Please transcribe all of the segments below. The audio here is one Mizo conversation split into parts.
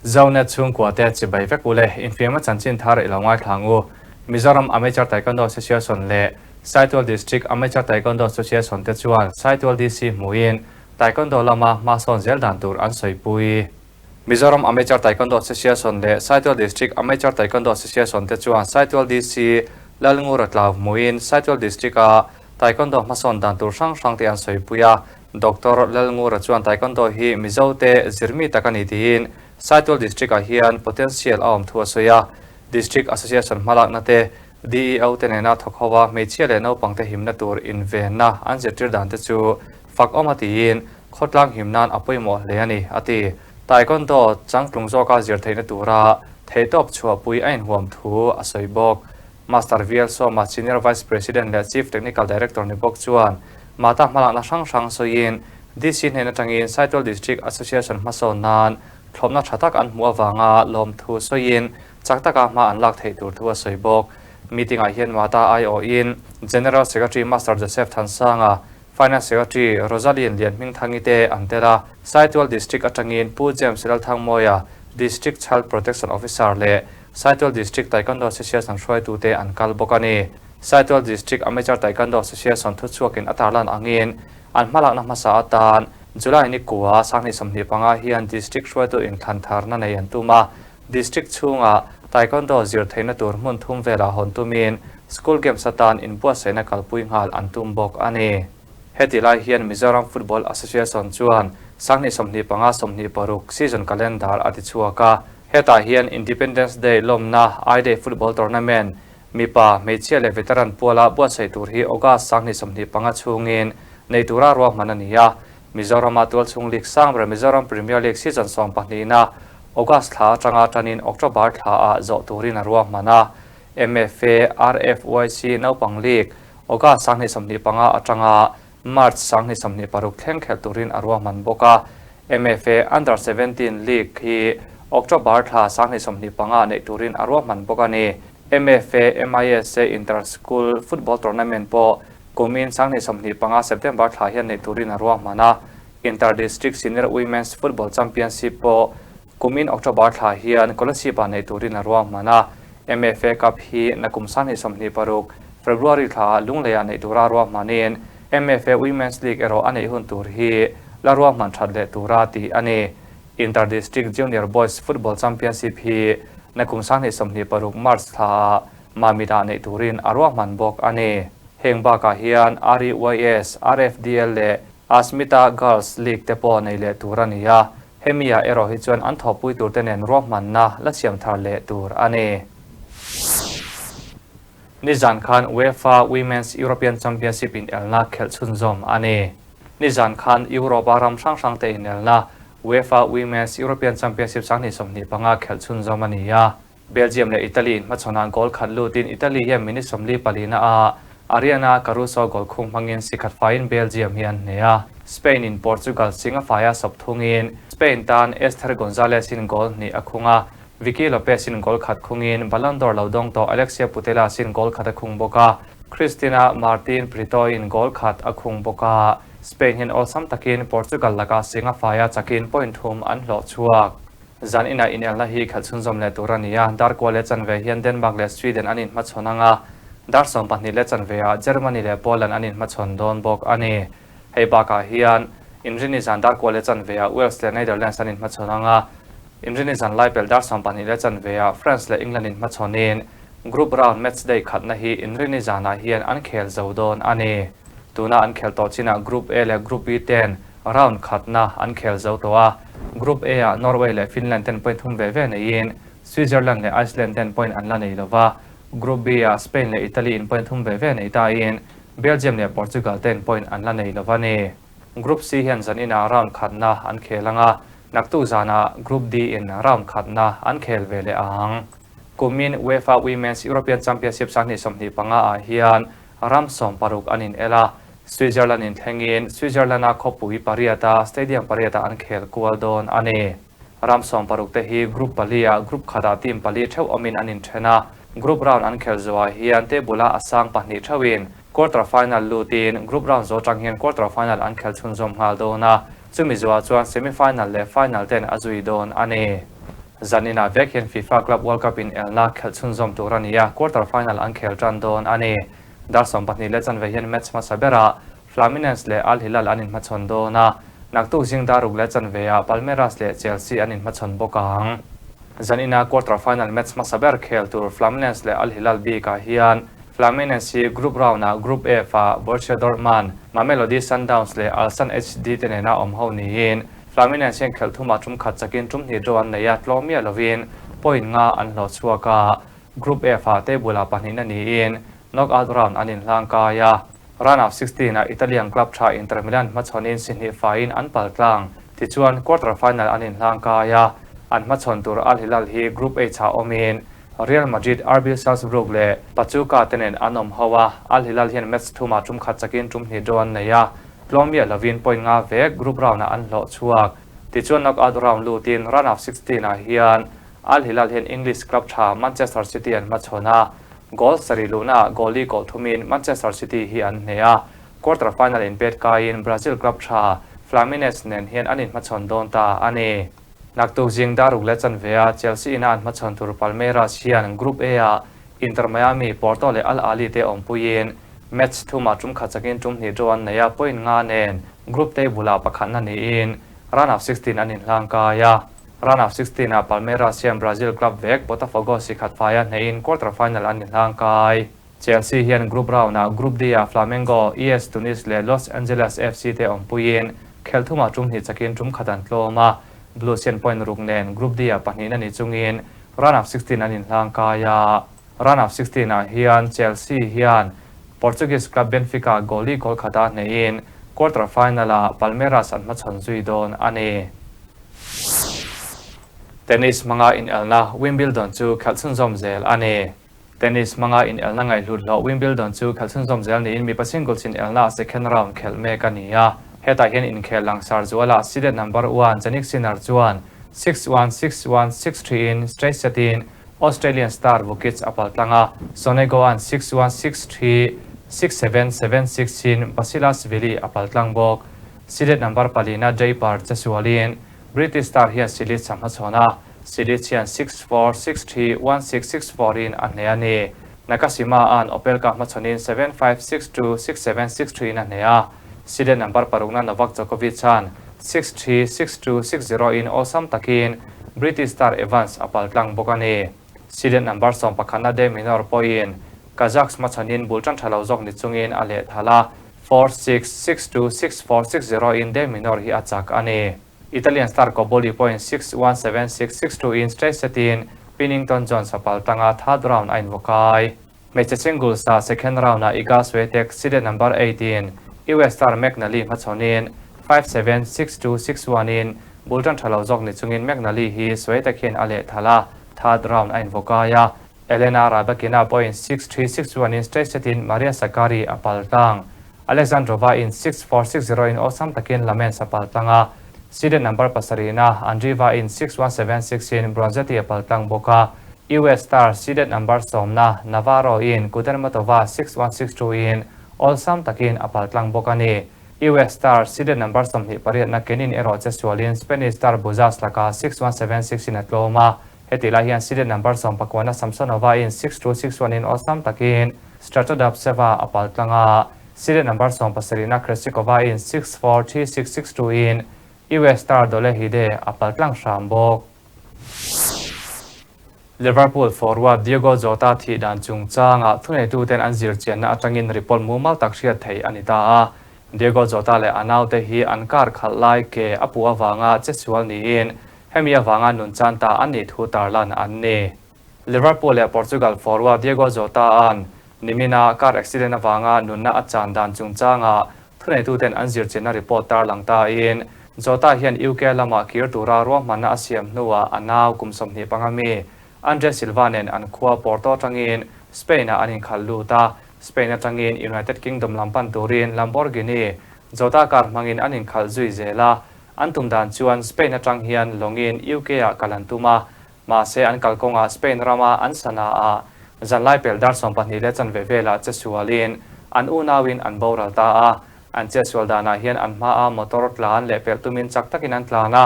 Zonet chhungkua te chibai vek ule infiamna chanchin thar i lo ngaithla ang u. Mizoram Amateur Taekwondo Association leh Saitual District Amateur Taekwondo Association te chuan Saitual DC hmuin Taekwondo lama hmasawn zel dan tur an sawipui. Mizoram Amateur Taekwondo Association leh Saitual District Amateur Taekwondo Association te chuan Saitual DC Lalngura Tlau hmuin Saitual District-a Taekwondo hmasawn dan tur hrang hrang te an sawipui a. Doctor Lalngura chuan Taekwondo hi Mizo te zirmi tak a ni tiin Saitual District-ah hian potential a awm thu a sawi a. District Association hmalakna te DEO te nena thawk ho a hmeichhia leh naupangte himna tur invenna an zirtir dan te chu fak awm a tiin khawtlang him nan a pawimawh hle a ni, a ti. Taekwondo changtlung zawka zir theihna tura theihtawp chhuahpui a inhuam thu a sawi bawk. Master VL Sawma Senior Vice President leh Chief Technical Director ni bawk chuan Mata hmalakna hrang hrang sawiin DC hnen atangin Saitual District Association hmasawn nan thlawpna tha tak an hmuh avanga lawmthu sawiin Chak taka hma an lak theih tur thu a sawi bawk. Meeting-ah hian Mata aiawhin General Secretary Master Joseph Thansanga, Finance Secretary Rosaline Lianhmingthangi te an tel a. Saitual District atangin Pu James Lalthangmawia, District Child Protection Officer leh Saitual District Taekwondo Association hruaitute an kal bawk a ni. Saitual District Amateur Taekwondo Association thuchhuakin a tarlan angin an hmalakna hmasa atan July ni kua 2025 hian District hruaitu inthlan tharna nei an tum a, District chhunga Taekwondo zir theihna tur hmun thum velah hawn tumin School Games atan inbuatsaihna kalpui nghal an tum bawk a ni. Heti lai hian Mizoram Football Association chuan 2025 26 season calendar a tichhuak a. Hetah hian Independence Day lawmna I-Day Football Tournament, mipa, hmeichhia leh veteran puala buatsaih tur hi August 2025 chhungin nei tura ruahman a ni a. Mizorama tualchhung league sang ber Mizoram Premier League season sawmpahnihna August thla atanga tanin October thla ah zawh turin a ruahman a. MFA, RFYC naupang league August 2025 atanga March 2026 thleng khelh turin a ruahman bawk a. MFA Under 17 League hi October thla 2025 neih turin a ruahman bawk a ni. MFA, MISA Inter School Football Tournament pawh kumin 2025 September thla hian neih turin a ruahman a. Inter District Senior Women's Football Championship pawh kumin October thla hian Kolasib-ah neih turin a ruahman a. MFA Cup hi nakum 2026 February thlaah Lungleiah neih tura ruahmanin MFA Women's League erawh a neih hun tur hi la ruahman that leh tura tih a ni. Inter District Junior Boys Football Championship hi nakum 2026 March thlaah Mamit-ah neih turin a ruahman bawk a ni. Heng bakah hian REYS, RFDL leh Asmita Girls League te pawh nei leh tur a ni a, hemi-ah erawh hi chuan an thawhpui turte nen ruahmanna la siam thar leh tur a ni. Nizan khan UEFA Women's European Championship inelna khelh chhunzawm a ni. Nizan khan Europe-a ram hrang hrangte inelna UEFA Women's European Championship 2025 khelh chhunzawm a ni a. Belgium leh Italy inhmachhawnah goal khat lutin Italy hian minute 44 ah Ariana Caruso goal khung hmangin si khat faiin Belgium hi an hneh a. Spain in Portugal sing a faia sawp thungin Spain tan Esther Gonzalez in goal hnih a khung a, Vicky Lopez in goal khat khungin Ballon d'Or lo dawng tawh Alexia Putellas in goal khat a khung bawk a, Cristina Martin Prieto in goal khat a khung bawk a. Spain hian awlsam takin Portugal lakah sing a faia chakin point thum an hlawh chhuak. Zan inah inelna hi khalh chhunzawm leh tur a ni a, dar kua leh chanve hian Denmark leh Sweden an inhmachhawn ang a, dar 12 leh chanveah Germany leh Poland an inhmachhawn dawn bawk a ni. Hei bakah hian Inrini zan dar kua leh chanveah Wales leh Netherlands an inhmachhawn ang a, Inrini zan lai pelh dar 12 leh chanveah France leh England inhmachhawnin Group round match day khatna hi Inrini zanah hian an khel zo dawn a ni. Tuna an khel tawh chinah Group A leh Group B ten round khatna an khel zo tawh a, Group A-ah Norway leh Finland ten point thum ve ve neiin Switzerland leh Iceland ten point an la nei lo va, Group B-ah Spain leh Italy in point thum ve ve nei tain Belgium leh Portugal ten point an la nei lo va ni. Group C hian zaninah round khatna an khel ang a, naktuk zanah Group D in round khatna an khel ve leh ang. Kumin UEFA Women's European Championship 2025 ah hian ram 60 an inel a, Switzerland in thlengin Switzerland-a khawpui pariata stadium pariatah an khel kual dawn a ni. Ram 60 te hi group pali-ah group khatah team pali theuh awmin an inthen a, group round an khel zuah hian table-a a sang pahnih theuhin quarter final lutin group round zo tang hian quarter final an khel chhunzawm nghal dawn a, chumi zuah chuan semi final leh final ten a zui dawn a ni. Zaninah vek hian FIFA Club World Cup inelna khelh chhunzawm tur a ni a, quarter final an khel tan dawn a ni. Dar 12 leh chanve hian match hmasa berah Fluminense leh Al Hilal an inhmachhawn dawn a, naktuk zing dar ruk leh chanveah Palmeiras leh Chelsea an inhmachhawn bawk ang. Zanina quarter final match hmasa ber khel tur Fluminense leh Al Hilal bikah hian Fluminense hi group round-ah Group F-ah Borussia Dortmund, Mamelodi Sundowns leh Ulsan HD te nena awm ho niin Fluminense hian khelh thumah tum khat chakin tum hnih draw an nei a, tlawm miah lovin point nga an hlawh chhuak a. Group F-ah table-ah pahnihna niin knockout round an inhlang kai a. Round of 16-ah Italian club tha Inter Milan hmachhawnin si hnih faiin an pal tlang. Tichuan, quarter final an inhlang kai a, an hmachhawn tur Al Hilal hi Group H-ah awmin Real Madrid, RB Salzburg leh Pachuca te nen an awm ho a, Al Hilal hian match thumah tum khat chakin tum hnih draw an nei a, tlawm miah lovin point nga vek group round-ah an hlawh chhuak. Tichuan knockout round lutin round of 16-ah hian Al Hilal hian English club tha Manchester City an hmachhawn a, goal sarih luhnaah goal li goal thumin Manchester City hi an hneh a, quarter final inpet kaiin Brazil club tha Fluminense nen hian an inhmachhawn dawn ta a ni. Naktuk zing dar ruk leh chanve a Chelsea ina an hmachhawn tur Palmeiras hian Group A-ah Inter Miami, Porto leh Al Ahly te awmpuiin match thumah tum khat chakin tum hnih draw an nei a, point nga nen group table-ah pakhatna niin round of 16 an inhlang kai a. Round of 16 ah Palmeiras hian Brazil club vek Botafogo si khat faia hnehin quarter final an inhlang kai. Chelsea hian group round-ah Group D-ah Flamengo, ES Tunis leh Los Angeles FC te awmpuiin khelh thumah tum hnih chakin tum khat an tlawm a, Blues hian point ruk nen Group D-ah pahnihna ni chungin round of 16 an inhlang kai a. Round of 16 ah hian Chelsea hian Portuguese club Benfica goal li goal khata hnehin quarter final-ah Palmeiras an hmachhawn zui dawn a ni. Tennis hmanga inelna Wimbledon chu khelh chhunzawm zel a ni. Tennis hmanga inelna ngaihhlut hlawh Wimbledon chu khelh chhunzawm zel niin mipa singles inelna second round khelh mek a ni a. Hetah hian inkhel langsar zualah seeded number one Jannik Sinner chuan 6-1, 6-1, 6-3 in straight set in Australian star Vukic a paltlang a, Sonego-a'n 6-1, 6-3, 6-7, 7-6 in Basilashvili a paltlang bawk. Seeded number palina Draper che sualin British star hian Cilic a hmachhawn a, Cilic hian 6-4, 6-3, 1-6, 6-4 in a hneh a ni. Nakashima-a'n Opelka hmachhawnin 7-5, 6-2, 6-7, 6-3 in a hneh a, seeded number parukna Novak Djokovic-a'n 6-3, 6-2, 6-0 in awlsam takin British star Evans a paltlang bawk a ni. Seeded number sawmpakhatna De Minaur pawhin Kazakhs hmachhawnin bul tan tha lo zawk ni chungin a lehthal a, 4, 6, 6, 2, 6, 4, 6, 0 in De Minaur hi a chak a ni. Italian star Cobolli pawhin 6, 1, 7, 6, 6, 2 in straight set in Pinnington Jones a pal tang a, third round a invaw kai. Hmeichhe singles ah second round ah Iga Swiatek seeded number 8 in US star McNally hmachhawnin 5, 7, 6, 2, 6, 1 in bul tan tha lo zawk ni chungin McNally hi Swiatek hian a lehthal a, third round a invaw kai a. Elena Rybakina pawhin 6, 3, 6, 1 in straight set in Maria Sakkari a pal tlang. Alexandrova in 6, 4, 6, 0 in awlsam takin Lamens a pal tlang a. Seeded number pasarihna Andreeva in 6, 1, 7, 6 in Bronzetti a pal tlang bawk a. US star seeded number sawmna Navarro in Kudermetova 6, 1, 6, 2 in awlsam takin a pal tlang bawk a ni. US star seeded number 28na Kenin erawh che sualin Spanish star Buzas lakah 6, 1, 7, 6 in a tlawm a. Heti lai hian seeded number sawmpakuana Samsonova in 6, 2, 6, 1 in awlsam takin Stratodabseva a pal tlang a, seeded number sawmpasarihna Krejcikova in 6, 4, 3, 6, 6, 2 in US star Dolehide a pal tlang hram bawk. Liverpool forward Diogo Jota thih dan chungchangah thuneituten an zirchianna atangin report mumal tak hriat theih a ni ta a. Diogo Jota leh a naute hi an car khalh lai ke a puh avanga che sual niin hemi avanga nun chan ta an nih thu tarlan an ni. Liverpool leh Portugal forward Diogo Jota-a'n nimina car accident avanga nunna a chan dan chungchangah thuneituten an zirchianna report tarlang tain Jota hian UK lamah kir tura ruahmanna a siam hnuah a nau kum 25 mi Andre Silva nen an khua Porto atangin Spain-ah an inkhalh lut a, Spain atangin United Kingdom lam pan turin Lamborghini Jota car hmangin an inkhalh zui zel a, an tum dan chuan Spain atang hian lawngin UK-ah kal an tum a, mahse an kalkawngah Spain rama an sana-ah zanlai pel dar 12 leh chanve velah che sualin an unauin an boral ta a, an che sual danah hian an hmaa motor tlan leh pelh tumin chak takin an tlan a.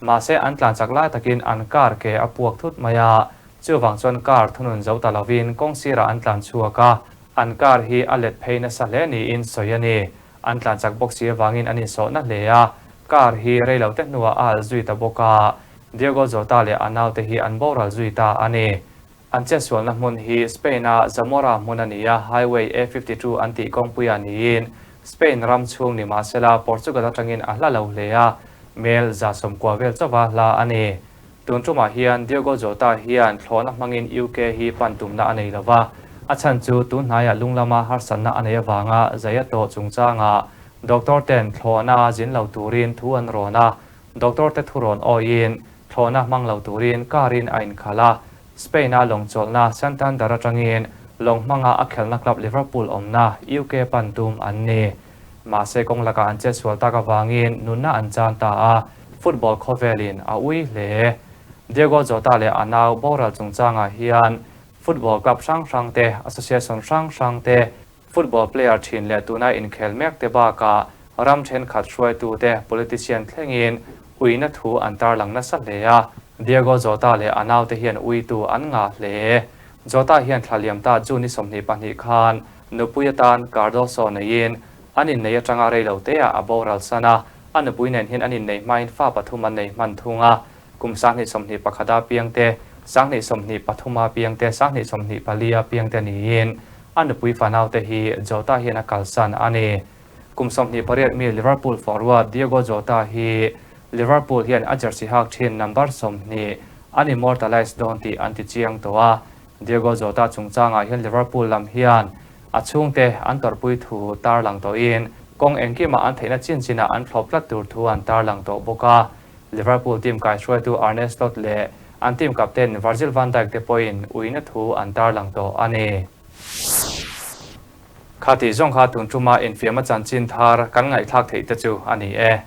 Mahse an tlan chak lai takin an car ke a puak thut mai a, chuvang chuan car thunun zo ta lovin kawng sirah an tlan chhuak a, an car hi a let phei nasa hle niin sawi a ni. An tlan chak bawk si avangin an insawhna hle a, car hi rei lo te hnuah a alh zui ta bawk a, Diogo Jota leh a naute hi an boral zui ta a ni. An chetsualna hmun hi Spain-a Zamora hmun a ni a, Highway A 52 an tih kawngpuiah niin Spain ram chhung ni mahsela Portugal atangin a hla lo hle a, mel 190 vel chauva hla a ni. Tun tumah hian Diogo Jota hian thlawhna hmangin UK hi pan tumna a nei lova, a chhan chu tun hnaiah lung lama harsatna a neih avanga zai a tawh chungchangah doctor ten thlawhna zin lo turin thu an rawn a, doctor te thu rawn awiin Thlawhna hmang lo turin car-in a inkhalh a, Spain-a lawng chawlhna Santander atangin lawng hmanga a khelhna club Liverpool awmna UK pan tum an ni. Mahse kawng lakah an chetsual tak avangin nunna an chan ta a, football khawvelin a ui hle. Diogo Jota leh a nau boral chungchangah hian football club hrang hrang te, association hrang hrang te, Football player thin leh tuna inkhel mek te bakah ram thenkhat hruaitute, politician thlengin uina thu an tarlang nasa hle a. Diogo Jota leh a naute hian uitu an ngah hle. Jota hian thla liam ta June ni 22 khan nupui atan Cardoso neiin an innei atanga reiloteah a boral san a, a nupui nen hian an innei hmain fa pathum an nei hman thung a. Kum 2021 a piang te, 2023 a piang te, 2024 a piang te niin a nupui fanaute hi Jota hian a kalsan a ni. Kum 28 mi Liverpool forward Diogo Jota hi Liverpool hian a jersey hak thin number 20 an immortalise dawn tih an ti chiang tawh a. Diogo Jota chungchangah hian Liverpool lam hian a chhungte an tawrhpui thu tarlang tawhin kawng engkimah an theihna chin chinah an thlawp tlat tur thu an tarlang tawh bawk a. Liverpool team kaihruaitu Arne Slot leh an team captain Virgil van Dijk te pawhin uina thu an tarlang tawh a ni. Kha tih zawng kha tun tuma infiamna chanchin thar kan ngaihthlak theih te chu a ni e.